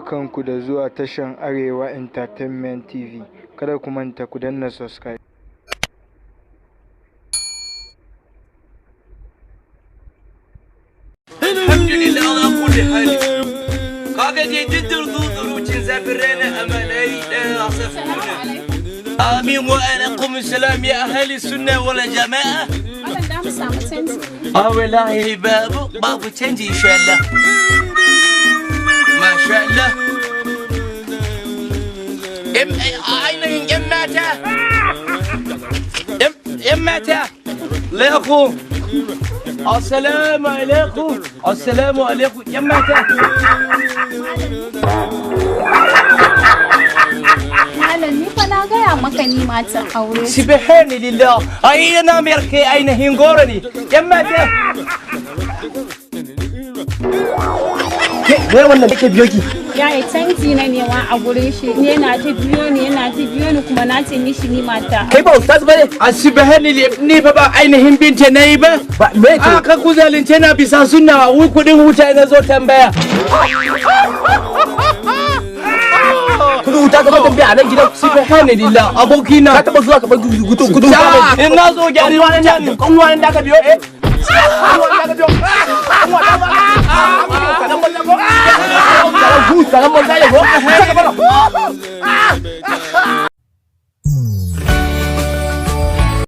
Barkanku da zuwa tashan Arewa Entertainment TV. Kada ku manta ku danna subscribe. Alhamdulillah ala kulli hali. Kaga dai duk zuzurucin zafin rana amalai da Salamu alaikum. Amin wa alaikum salam ya ahli sunna wal jama'a. Malam, da mu samu canji. Ah, wallahi babu, babu canji insha Allah. Masha Allah. Ainihin yan mata. Yan mata. Alaikum. Assalamu alaikum. Assalamu alaikum. Yan mata. Malam, ni fa na gaya maka ni matan aure. Subhanallah. Ai na mayar kai ainihin goro ne. Yan mata. Ke, wai wannan kake biyo ki? Yaya, canji na nema a gurin shi. Ni yana ta biyo ni, yana ta biyo ni, kuma na ce mishi ni mata. Kai ba ustaz bane? A subhanallah, ni fa ba ainihin binta na yi ba. Ba me to? A ka ku zalunce na bisa sunna, wai kudin wuta na zo tambaya. Kudin wuta ka zo tambaya a nan gidan? Subhanallah, abokina. Ka taba zuwa ka bar kudin wuta? Sa, in na zo gyara wuta ne. Kanwa nan da ka biyo, eh? Kanwa nan da ka biyo. Kanwa da ka biyo. Sanan banza ko? Sanan banza ne ko? Saka bara.